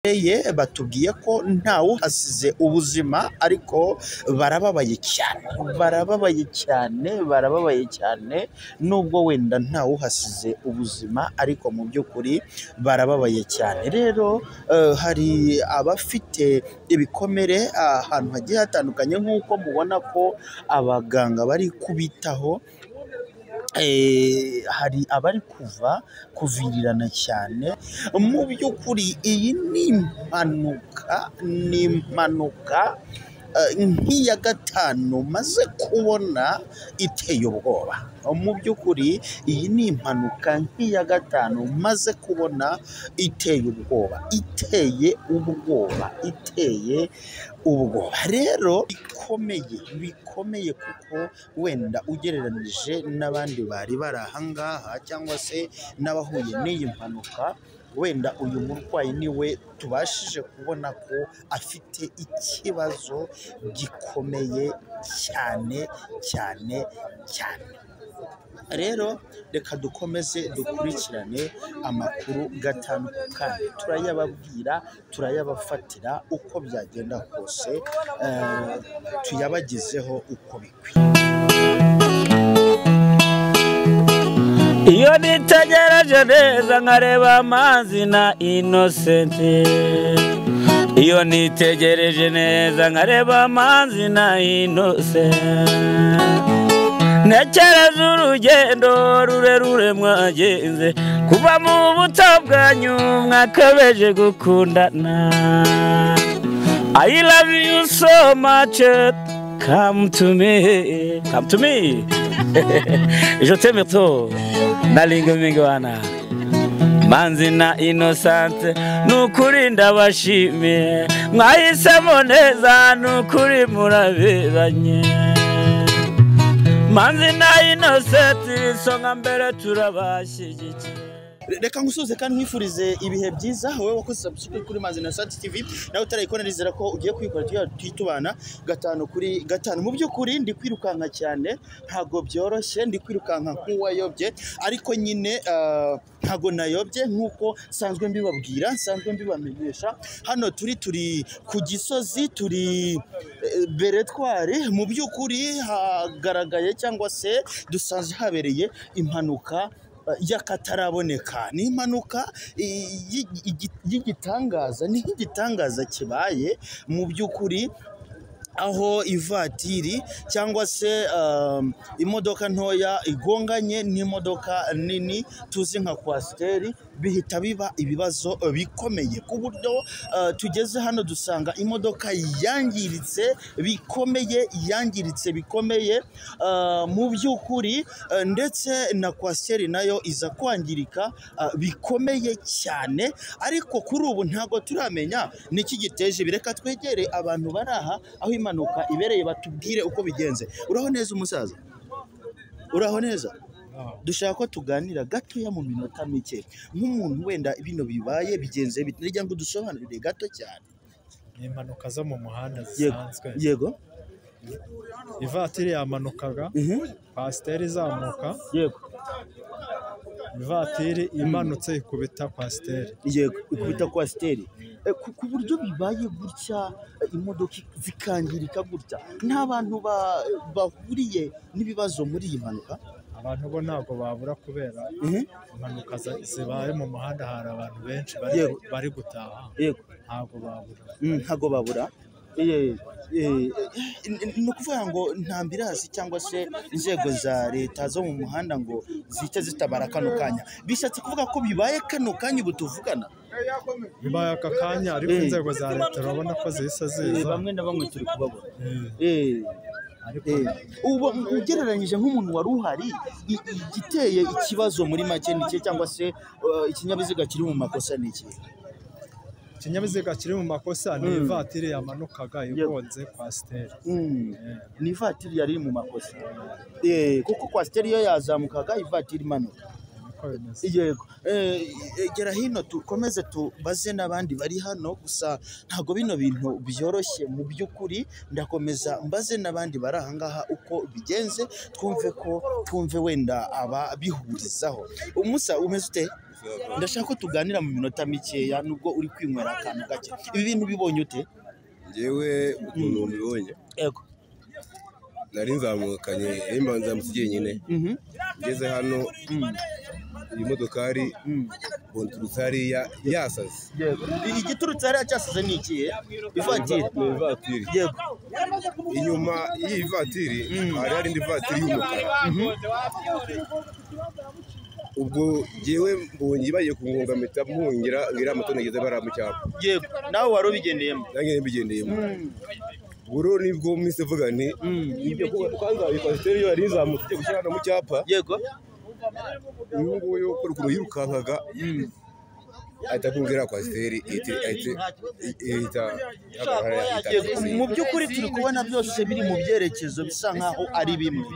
Batubwiye ko ntawuhasize ubuzima, ariko barababaye cyane, barababaye cyane, barababaye cyane, nubwo wenda ntawuhasize ubuzima, ariko mu by'ukuri barababaye cyane. Rero hari abafite ibikomere ahantu hagiye hatandukanye, nk'uko mubona ko abaganga bari kubitaho. Hari abari kuva kuvirirana cyane. Mu by'ukuri iyi ni impanuka, ni impanuka nk'iya gatanu maze kubona iteye ubwoba. Mu by'ukuri iyi ni impanuka nk'iya gatanu maze kubona iteye ubwoba, iteye ubwoba, iteye ubwoba. Rero bikomeye, bikomeye, kuko wenda ugereranije n'abandi bari bari aha ngaha cyangwa se n'abahuye n'iyi mpanuka, wenda uyu murwayi niwe tubashije kubona ko afite ikibazo gikomeye cyane cyane cyane. Rero reka dukomeze dukurikirane amakuru gatanu ku kandi, turayababwira, turayabafatira uko byagenda kose, tuyabagezeho uko bikwiye. Iyo nitegereje neza nkareba Amazi na Innocent, iyo nitegereje neza nkareba Amazi na Innocent, ntekereza urugendo rurerure mwagenze kuva mu buto bwanyu mwakabeje gukundana. I love you so much, come to me, come to me. Je t'aime trop, nalinga mingwana. Manzi na Innocent, nukuri ndabashimiye, mwahisemo neza, nukuri muraberanye. Manzi na Innocent, isonga mbere turabashyigikiye. Reka ngusuze kandi nkwifurize ibihe byiza, wowe wakoze subscribe kuri Manzi Innocent TV, nawe utarayikora nizera ko ugiye kuyikora tujye tubana gatanu kuri gatanu. Mu by'ukuri ndi kwirukanka cyane, ntabwo byoroshye, ndi kwirukanka nk'uwayobye, ariko nyine ntabwo nayobye nk'uko nsanzwe mbibabwira, nsanzwe mbibamenyesha. Hano turi ku Gisozi, turi Beretwari. Mu by'ukuri hagaragaye cyangwa se dusanze habereye impanuka y'akataraboneka. Ni impanuka y'igitangaza, ni nk'igitangaza kibaye mu by'ukuri, aho ivatiri cyangwa se imodoka ntoya igonganye n'imodoka nini tuzi nka kwasiteri, bihita biba ibibazo bikomeye, ku buryo tugeze hano dusanga imodoka yangiritse bikomeye, yangiritse bikomeye mu by'ukuri, ndetse na kwasiteri nayo iza kwangirika bikomeye cyane. Ariko kuri ubu ntabwo turamenya niki giteje ibi. Reka twegere abantu bari aha aho impanuka ibereye batubwire uko bigenze. Uraho neza umusaza? Uraho neza? Dushaka ko tuganira gatoya mu minota mike, nk'umuntu wenda bino bibaye bigenze bite, ngira ngo dusobanurire gato cyane. Ni impanuka zo mu muhanda zisanzwe. Ivatiri yamanukaga, kwasiteri izamuka. Ivatiri imanutse ikubita kwasiteri. Yego, ikubita kwasiteri. Ku buryo bibaye gutya, imodoka zikangirika gutya, nta bantu bahuriye n'ibibazo muri iyi mpanuka? Abantu bo ntabwo babura, kubera impanuka zibaye mu muhanda hari abantu benshi bari gutaha. Ntabwo babura. Ntabwo babura. Ni ukuvuga ngo nta ambulance cyangwa se inzego za leta zo mu muhanda ngo zihite zitabara kano kanya? Bishatse kuvuga ko bibaye kano kanya ubu tuvugana? Bibaye aka kanya, ariko inzego za leta urabona ko zihise ziza. Bamwe na bamwe turi kubabona. Ariko Ubu ugereranyije nk'umuntu wari uhari, igiteye ikibazo muri make ni ikihe, cyangwa se ikinyabiziga kiri mu makosa ni ikihe? Ikinyabiziga kiri mu makosa ni ivatiri yamanukaga igonze kwasiteri. Ni ivatiri yari iri mu makosa, kuko kwasiteri yo yazamukaga, ivatiri imanuka. Niko bimeze. Yego. Gera hino dukomeze tubaze n'abandi bari hano. Gusa ntabwo bino bintu byoroshye mu by'ukuri. Ndakomeza mbaze n'abandi bari aha ngaha uko bigenze, twumve ko twumve wenda ababihurizaho. Umusa, umeze ute? Ndashaka ko tuganira mu minota mikeya nubwo uri kwinywera akantu gake. Ibi bintu bibonye ute? Njyewe ukuntu mbibonye, Yego. nari nzamukanye nzamutse jyenyine, ngeze hano iyi modokari bonturutse hariya yasaze. Yego. Igiturutse hariya cyasaze ni ikihe? Ivatiri. Ni ivatiri. Yego. Inyuma y'iyi vatiri hari indi vatiri y'umukara. Ubwo jyewe mbonye bagiye kungonga mpita mpungira ngira moto nageze bariya mu cyapa. Yego. Nawe wari ubigendeyemo? Nanjye mbigendeyemo. Ubwo rero nibwo mpise mvuga nti ibyo kwanza iyi kwasiteri yo yari izamutse igiye gushyira hano mu cyapa. Yego. Uyu nguyu ukora ukuntu yirukankaga ahita akubwira kwasiteri ihita. Mu by'ukuri turi kubona byose biri mu byerekezo bisa nkaho ari bimwe.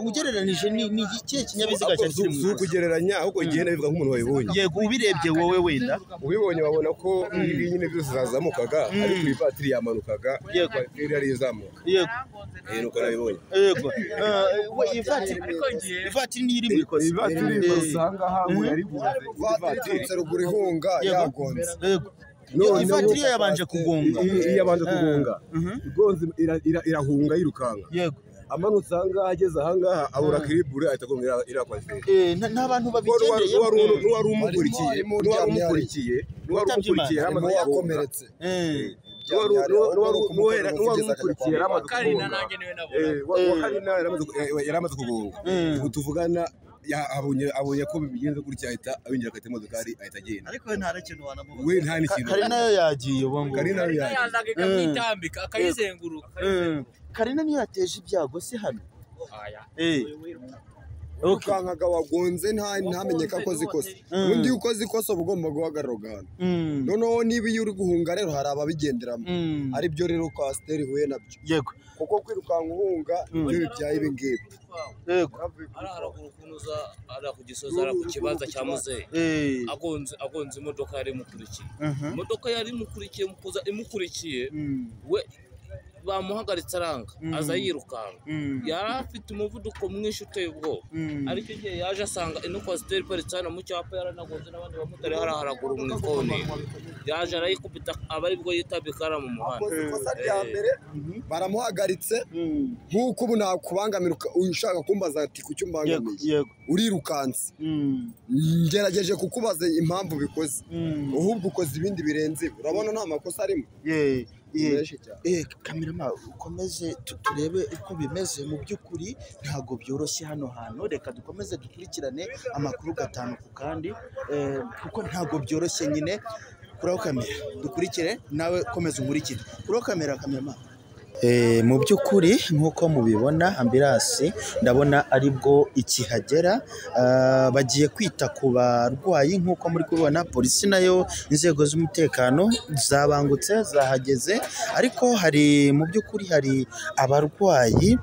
Ugereranije ni ikihe kinyabiziga cyari kiri mu Si ukugereranya ahubwo igenda bivuga nk'umuntu wabibonye. Yego, ubirebye wowe wenda ubibonye wabona ko ibi nyine byose zazamukaga, ariko iyi vatiri yamanukaga, kwasiteri yari izamuka. Yego. Nuko nabibonye. Yego. Ivatiri niyo iri mu ikosa. Iyi vatiri usanga ahantu yari ivatiri iturutse ruguru ihunga yagonze. Yego. Ivatiri yo yabanje kugonga. Yabanje kugonga. Igonze irahunga yirukanka. Yego. Amanutse ahangaha ageze ahangaha abura kiribure ahita agonga iriya kwasiteri. Nta bantu babigendeye. N'uwari umukurikiye harimo uwakomeretse. N'uwari umukurikiye yari amaze kugonga. Ubu tuvugana abonye ko bigenze gutya ahita abinjira akata imodokari ahita agenda. Ariko we nta n'ikintu wanamubaza. We nta n'ikintu. Karina yo yagiye ubu ngubu. Karina yo yagiye. Ikamwitambika akayizenguruka. Karina niyo yateje ibyago si hano. Wirukankaga wagonze ntamenye ko akoze ikosa. Ubundi iyo ukoze ikosa uba ugomba guhagarara ugahana. Noneho niba iyo uri guhunga rero hari ababigenderamo. Aribyo rero kwasiteri ihuye nabyo. Yego. Kuko kwirukanka uhunga nibyo bibyaye ibi ngibi. Yego. Ari haraguru ukuntu uza ari ku Gisozi ari ku kibanza cya muzehe. Agonze imodoka yari imukurikiye. Imodoka yari imukurikiye mu kuza imukurikiye we bamuhagaritse aranga aza yirukanka. Yari afite umuvuduko mwinshi uteye ubwoba. Ariko igihe yaje asanga ino kwasiteri iparitse hano mu cyapa yaranagonze n'abandi bamotari hariya haraguru mu ikoni. Yaje arayikubita aba aribwo yitabika hariya mu muhanda. Akoze ikosa rya mbere baramuhagaritse nk'uko ubu nakubangamira ushaka kumbaza ati kuki umbangamiye, urirukanse. Ngerageje kukubaza impamvu ubikoze, ahubwo ukoze ibindi birenze ibi. Urabona nta makosa arimo. Kamerama ukomeze turebe uko bimeze. Mu by'ukuri ntabwo byoroshye hano hantu, reka dukomeze dukurikirane amakuru gatanu ku kandi, kuko ntabwo byoroshye nyine. Kuraho kamera dukurikire, nawe komeza unkurikire. Kuraho kamera kamerama. Mu by'ukuri nk'uko mubibona ambirasi ndabona aribwo ikihagera, bagiye kwita ku barwayi nk'uko muri kubibona. Polisi nayo inzego z'umutekano zabangutse zahageze, ariko hari mu by'ukuri hari abarwayi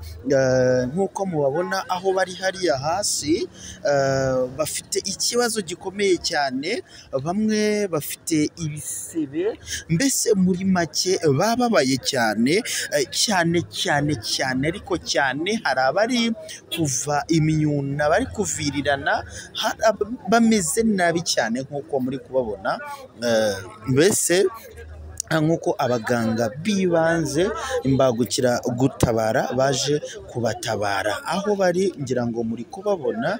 nk'uko mubabona aho bari hariya hasi, bafite ikibazo gikomeye cyane, bamwe bafite ibisebe, mbese muri make bababaye cyane cyane cyane cyane, ariko cyane hari abari kuva imyuna, bari kuvirirana, bameze nabi cyane nk'uko muri kubabona. Mbese nk'uko abaganga b'ibanze imbangukiragutabara baje kubatabara aho bari, ngira ngo muri kubabona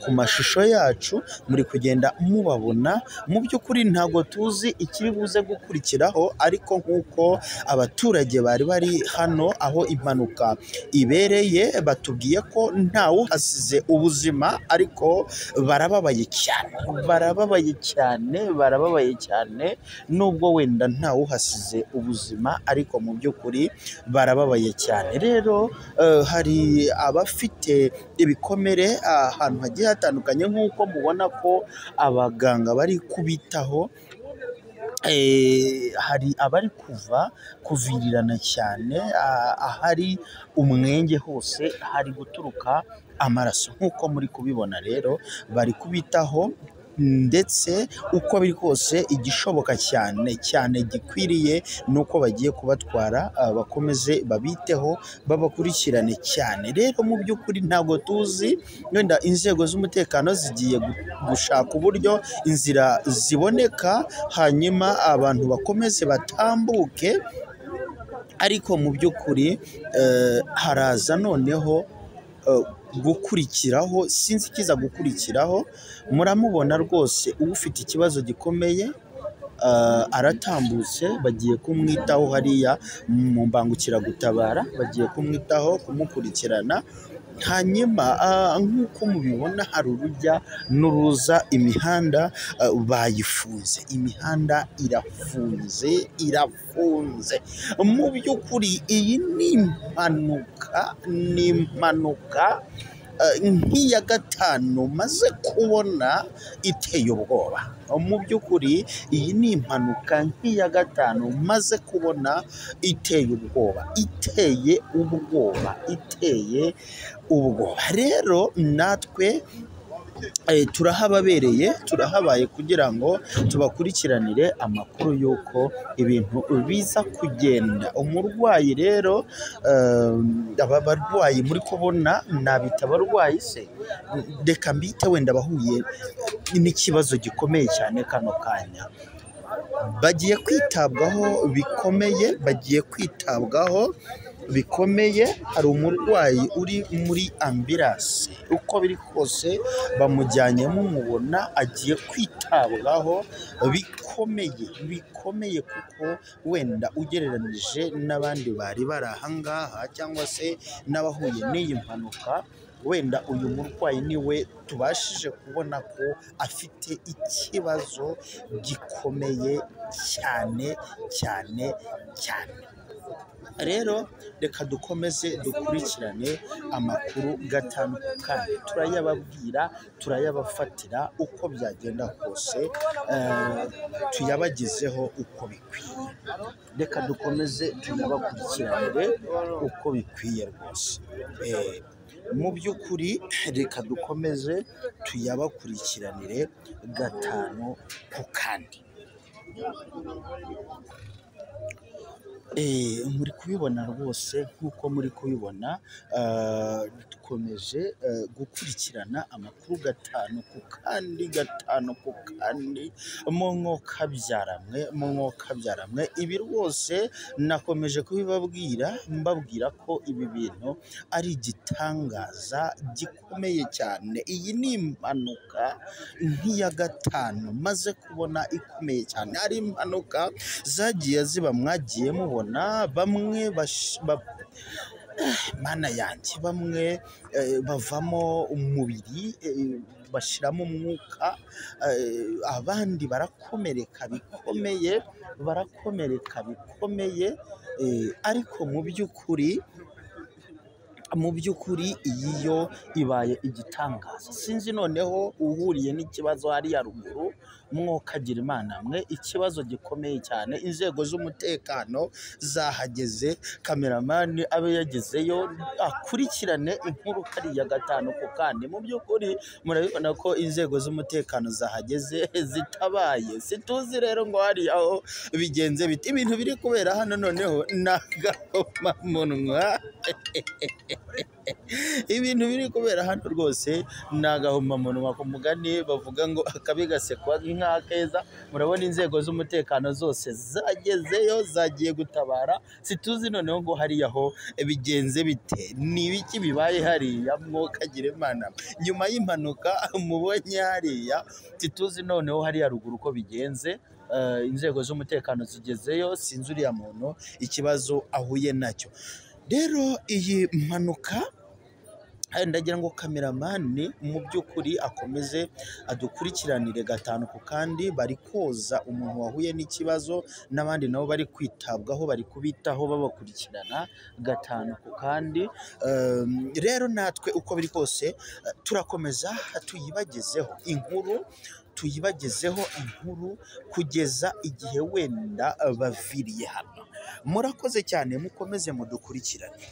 ku mashusho yacu, muri kugenda mubabona. Mu by'ukuri ntabwo tuzi ikiri buze gukurikiraho, ariko nk'uko abaturage bari bari hano aho impanuka ibereye batubwiye ko ntawuhasize ubuzima, ariko barababaye cyane, barababaye cyane, barababaye cyane, nubwo wenda ntawuhasize ubuzima, ariko mu by'ukuri barababaye cyane. Rero hari abafite ibikomere ahantu hagiye hatandukanye, nk'uko mubona ko abaganga bari kubitaho. Hari abari kuva kuvirirana cyane, ahari umwenge hose hari guturuka amaraso nk'uko muri kubibona. Rero bari kubitaho Ndetse uko biri kose igishoboka cyane cyane gikwiriye ni uko bagiye kubatwara, bakomeze babiteho, babakurikirane cyane. Rero mu by'ukuri ntabwo tuzi, wenda inzego z'umutekano zigiye gushaka uburyo inzira ziboneka, hanyuma abantu bakomeze batambuke. Ariko mu by'ukuri haraza noneho gukurikiraho, sinzi ikiza gukurikiraho. Muramubona rwose ufite ikibazo gikomeye, aratambutse, bagiye kumwitaho hariya mu mbangukiragutabara, bagiye kumwitaho, kumukurikirana. Hanyuma nk'uko mubibona hari urujya n'uruza, imihanda bayifunze, imihanda irafunze, irafunze. Mu by'ukuri iyi ni impanuka, ni impanuka nk'iya gatanu maze kubona iteye ubwoba. Mu by'ukuri iyi ni impanuka nk'iya gatanu maze kubona iteye ubwoba, iteye ubwoba, iteye ubwoba. Rero natwe turahababereye, turahabaye kugira ngo tubakurikiranire amakuru y'uko ibintu biza kugenda. Umurwayi rero, aba barwayi muri kubona nabita abarwayi se, reka mbite wenda bahuye n'ikibazo gikomeye cyane kano kanya, bagiye kwitabwaho bikomeye, bagiye kwitabwaho bikomeye. Hari umurwayi uri muri ambulance, uko biri kose bamujyanye mumubona, agiye kwitabwaho bikomeye bikomeye, kuko wenda ugereranije n'abandi bari bari aha ngaha cyangwa se n'abahuye n'iyi mpanuka, wenda uyu murwayi niwe tubashije kubona ko afite ikibazo gikomeye cyane cyane cyane. Rero reka dukomeze dukurikirane amakuru gatanu ku kandi, turayababwira, turayabafatira uko byagenda kose, tuyabagezeho uko bikwiye. Reka dukomeze tuyabakurikiranire uko bikwiye rwose. Mu by'ukuri reka dukomeze tuyabakurikiranire gatanu ku kandi. Muri kubibona rwose nk'uko muri kubibona, dukomeje gukurikirana amakuru gatanu ku kandi, gatanu ku kandi, mu mwokabyaramwe, mu mwokabyaramwe. Ibi rwose nakomeje kubibabwira, mbabwira ko ibi bintu ari igitangaza gikomeye cyane. Iyi ni impanuka nk'iya gatanu maze kubona ikomeye cyane. Hari impanuka zagiye ziba mwagiye mubona, bamwe mana yanjye, bamwe bavamo umubiri, bashiramo umwuka, abandi barakomereka bikomeye, barakomereka bikomeye. Ariko mu by'ukuri iyi yo ibaye igitangaza. Sinzi noneho uhuriye n'ikibazo hariya ruguru, mwokagira Imana mwe, ikibazo gikomeye cyane. Inzego z'umutekano zahageze, kameramani abe yagezeyo akurikirane inkuru kariya gatanu ku kandi. Mu by'ukuri murabibona ko inzego z'umutekano zahageze zitabaye. Situzi rero ngo hari aho bigenze bite. Ibintu biri kubera hano noneho n'agahomamunwa. Ibintu biri kubera hano rwose ni agahomamunwa. Ku mugani bavuga ngo akabi gasekwa nk'akeza. Murabona inzego z'umutekano zose zagezeyo, zagiye gutabara. Situzi noneho ngo hariya ho bigenze bite, ni ibiki bibaye hariya mwokagira Imana. Nyuma y'impanuka mubonye hariya, situzi noneho hariya ruguru uko bigenze. Inzego z'umutekano zigezeyo, sinzi uriya muntu ikibazo ahuye nacyo. Rero iyi mpanuka ndagira ngo kameramani mu by'ukuri akomeze adukurikiranire gatanu ku kandi. Bari koza umuntu wahuye n'ikibazo, n'abandi nabo bari kwitabwaho, bari kubitaho, babakurikirana gatanu ku kandi. Rero natwe uko biri kose turakomeza tuyibagezeho inkuru, tuyibagezeho inkuru kugeza igihe wenda baviriye hano. Murakoze cyane, mukomeze mudukurikirane.